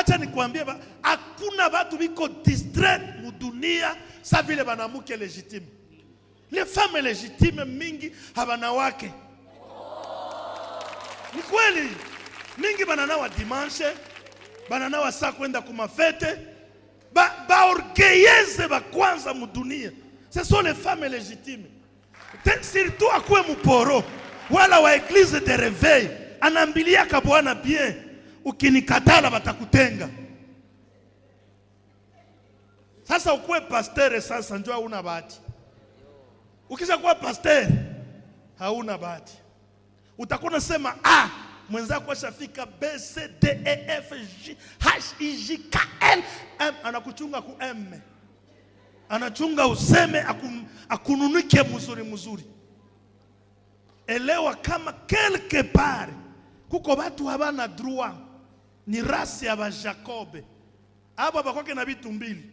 Acha nikwambie, hakuna batu biko distrait mudunia sa vile banamuke légitime. Les femmes légitimes mingi habanawake. Ni kweli, mingi bananawa dimanche, bananawa saa kwenda kumafêtes, ba orgueilleuses ba kwanza mudunia. Ce sont les femmes légitimes. Surtout akuwe muporo wala wa église de réveil, anaambiliaka Bwana bien, ukinikatala batakutenga. Sasa ukuwe pasteur, sasa njoo hauna bahati. Ukisha kuwa pasteur hauna bahati, utakuwa unasema, ah, mwenzako ashafika B C D E F G H I J K L M, anakuchunga ku M, anachunga useme akununike mzuri mzuri. Elewa kama quelque part kuko batu habana droit, ni race ya ba Jacobe abo bakwake na bitu mbili.